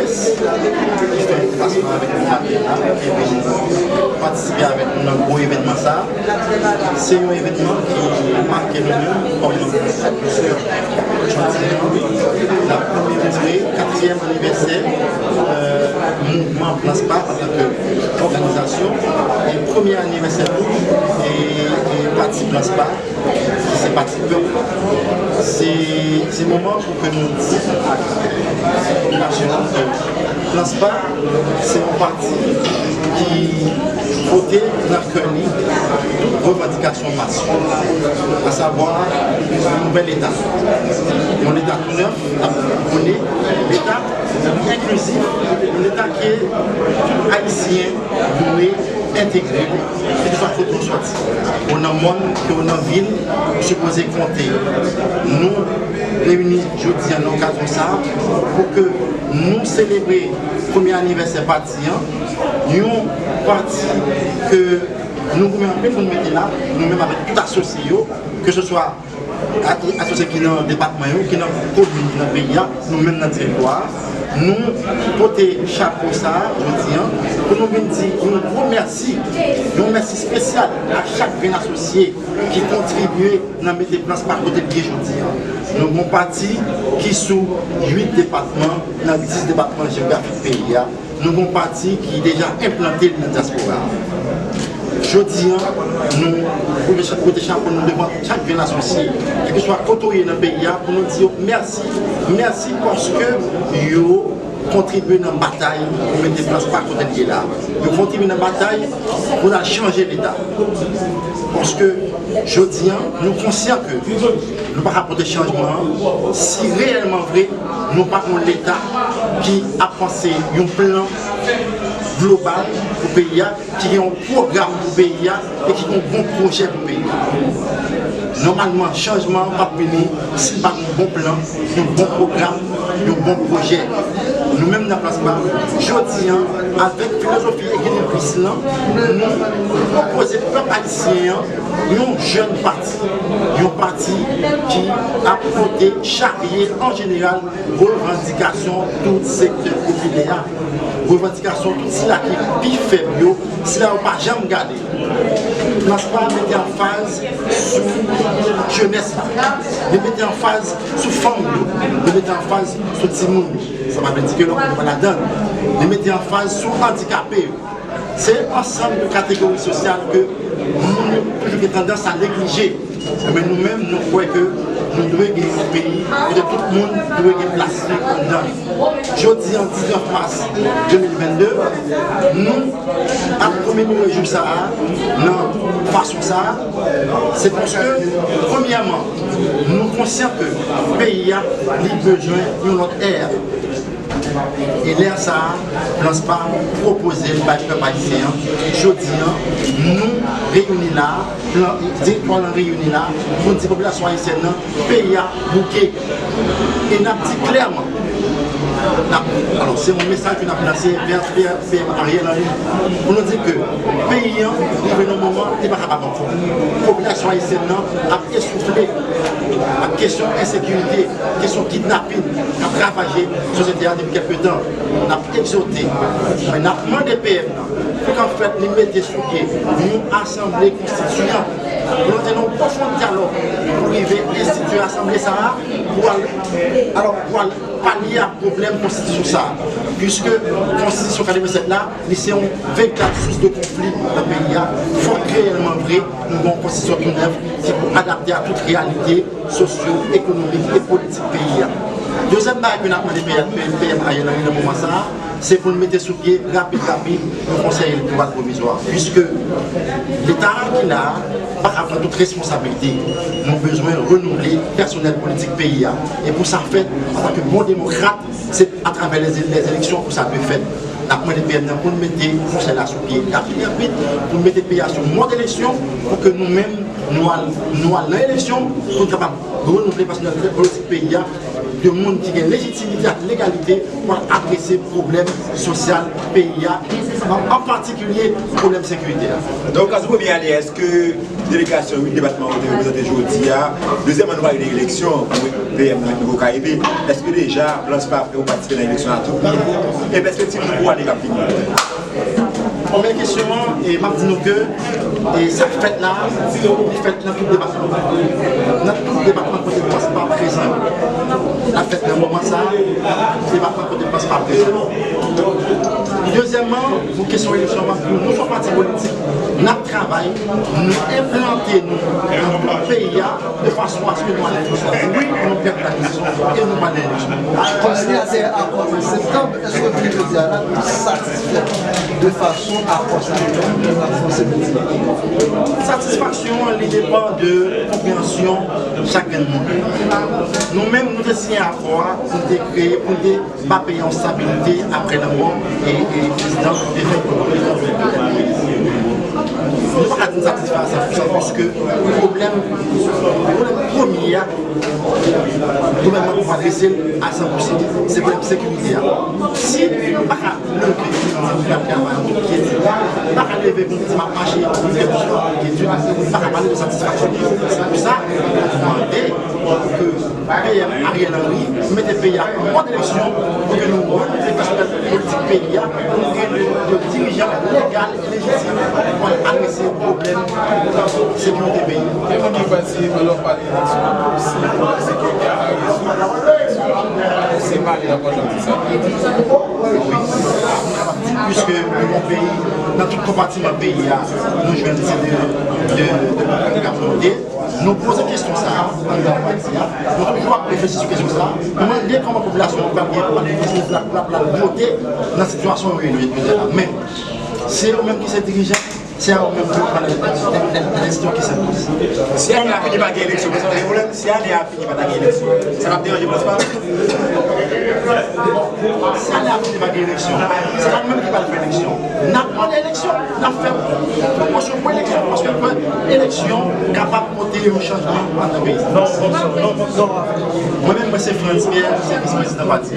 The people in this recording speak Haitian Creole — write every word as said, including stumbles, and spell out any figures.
ki fè deplasman avèk nou maten an, ki vin patisipe avèk nou nan gwo evènman sa a. Se yon evènman ki make nou menm kòm yon fèt, piske jodi an, n ap komemore katriyèm anivèsè, euh, mouvman Plan Spa antanke òganizasyon, e premye anivèsè tou, e, e pati Plan Spa, ki se pati pèp. Se, se moman pou ke nou di ak popilasyon an ke Plan Spa se yon pati ki pote nan kè li tout revandikasyon mas yo, asavwa yon nouvèl Leta, yon Leta tou nèf, n ap pwone Leta enklizif, yon Leta ke tout Ayisyen dwe entegre, kèlkeswa kote w sòti, ke w nan mòn, ke w nan vil, ou sipoze konte. Nou reyini jodi an nan okazyon sa a pou ke nou selebre premye anivèsè pati an, yon pati ke nou goumen anpil pou nou mete la, nou menm avèk tout asosye yo, keseswa a-, asosye ki nan depatman yo, ki nan komin, ki nan peyi a, nou menm nan teritwa a, nou pote chapo sa a jodi an pou nou vin di yon gwo mèsi, yon mèsi espesyal a chak grenn asosye ki kontribye nan mete Plan Spa kote l ye jodi an. Nou gon pati ki sou uit depatman nan dis depatman jewografik peyi a. Nou gon pati ki deja enplante l nan dyaspora a. Jodi an, nou pote cha-, pote chapo nou devan chak grenn asosye, kèlkeswa kote w ye nan peyi a, pou nou di yo mèsi, mèsi paske yo kontribye nan batay pou mete Plan Spa kote l ye la. Yo kontribye nan batay pou n al chanje Leta. Paske jodi an, nou konsyan ke nou pa ka pote chanjman an si reyèlman vre nou pa gon Leta ki ap panse yon plan global pou peyi a, ki gen yon pwogram pou peyi a e ki gen yon bon pwojè pou peyi a. Nòmalman, chanjman an p ap vini si n pa gen yon bon plan, yon bon pwogram, yon bon pwojè. Nou menm nan Plan Spa, jodi an, avèk filozofi Egidiplis lan, nou pwopoze pèp ayisyen an yon jèn pati, yon pati ki ap pote, charye an jeneral revandikasyon tout sektè popilè a, revandikasyon tout sila ki pi fèb yo, sila yo pa janm gade. Plan Spa mete anfaz sou jenès la, li mete anfaz sou fanm yo, li mete anfaz sou timoun yo. Sa pa vle di ke lòt moun pa ladan l. Li mete anfaz sou andikape yo. Se ansanm de kategori sosyal ke moun yo toujou gen tandans a neglije. Men nou menm, nou kwè ke nou dwe gen yon peyi kote tout moun dwe gen plas li anndan l. Jodi an, diznèf mas de mil vennde, nou ap komemore jou sa a nan fason sa a. Se paske, premyèman, nou konsyan ke peyi a, li bezwen yon lòt è. E lè sa a, Plan Spa pwopoze l bay pèp ayisyen an. Jodi an, nou reyini la, plan, direktwa lan reyini la, pou n di popilasyon ayisyèn nan, peyi a bouke. E n ap di klèman, n ap, alò, se yon mesaj ke n ap lanse vè P M Ariel Henry, pou nou di ke peyi an rive nan moman li pa kapab ankò. Popilasyon ayisyèn nan ap esoufle ak kesyon ensekirite, kesyon kidnapin k ap ravaje sosyete a depi kèlke tan. N ap egzòte, men n ap mande P M nan pou k anfèt li mete sou pye yon asanble konstitiyan pou nou te nan yon pwofon dyalòg pou rive enstitye asanble sa a pou al, alò, pou al palye ak pwoblèm konstitisyon sa a. Piske konstitisyon katrevennsèt la, li se yon veritab sous de konfli nan peyi a. Fòk reyèlman vre, nou gen yon konstitisyon tou nèf ki pou adapte a tout reyalite sosyo, ekonomik e politik peyi a. Dezyèm bagay ke n ap mande P M, P M Ariel Henry nan moman sa a, se pou l mete sou pye rapid, rapid, yon konsèy elektoral pwovizwa. Piske Leta a ki la a pa ka pran tout responsabilite. Nou bezwen renouvle pèsonèl politik peyi a. E pou sa fèt, antanke bon demokrat, se atravè lè, lè eleksyon pou sa dwe fèt. N ap mande P M nan pou l mete konsèy la sou pye rapid, rapid, pou l mete peyi a sou mòd eleksyon, pou ke nou menm, nou al, nou al nan eleksyon, pou n kapab renouvle pèsonalite politik peyi a, de moun ki gen lejitimite ak legalite pou al adrese pwoblèm sosyal peyi a, an, an patikilye pwoblèm sekirite a. Nan okazyon premye ane a, èske delegasyon uit depatman yo te reprezante jodi a, dezyèm an nou pral gen eleksyon pou P M nan nouvo K E P, èske deja plan se pa fè ou patisipe nan eleksyon a tou? E pèspektiv nou pou ane k ap vini? Premye kesyon an, e m ap di nou ke, e sa k fèt la, li fèt nan tout depatman. Nan tout depatman kote Pwens pa prezan. L ap fèt nan moman sa a, nan tout depatman kote Pwens pa prezan. Dezyèmman, pou kesyon eleksyon an, nou se yon pati politik, n ap travay, nou enplante nou nan tout peyi a, de fason a se ke nou ale nan eleksyon. Wi, nou pèp la gen rezon e nou pral nan eleksyon. Konsènan akò an septanm, èske w di jodi a la, nou satisfè de fason akò sa a, nou ap fè yon seri de... Satisfaksyon an, li depann de konpreyansyon chak grenn moun. Nou menm, nou te siyen akò a, nou te kreye, pou nou te ba peyi a yon stabilite apre lanmò e, e prezidan, defen prezidan Jovenel Moïse. Nou pa ka di n satisfè a san pou san, paske pwoblèm, pwoblèm premye a, gouvènman pou adrese l a san pou san. Se pwoblèm sekirite a. Si nou pa ka leve pou n di n ap travay an tout kyetid, nou pa ka leve pou n di m ap mache, kèlkeswa kyetid, nou pa ka pale de satisfaksyon. Se pou sa, nou mande pou ke P M Ariel Henry mete peyi a an mòd eleksyon pou ke nou renouvle pèsonèl politik peyi a, pou nou gen de, de dirijan legal e lejitim pou al adrese pwoblèm sekirite peyi a. E moun ki panse, lè w pale eleksyon, se ke gen pa rezoud eleksyon, se pale nan konjonkti sa. Wi. Piske nou yon peyi, nan tout konpatiman peyi a, nou jwenn se de, de, de pwoblèm k ap monte. Nou poze kesyon sa a anndan pati a. Nou toujou ap reflechi sou kesyon sa a. Nou mande kòman popilasyon an pral gen, pral gen posibilite pou l ap, pou l ap, pou l ap vote nan sitiyasyon yo ye jodi a la. Men, se yo menm ki se dirijan, se a yo menm ki pral nan, nan, nan, nan jesyon ki se poze. Si ane a fini pa gen eleksyon, men sa pa gen pwoblèm. Si ane a fini pa ta gen eleksyon, sa p ap deranje Pwens pa? Bon, si ane a fini pa gen eleksyon, se pa nou menm ki pral fè eleksyon. N ap mande eleksyon, n ap fè pwomosyon pou eleksyon, paske nou kwè eleksyon kapab pote yon chanjman anndan peyi. Mwen menm, mwen se Frantz Pierre, se vis prezidan pati.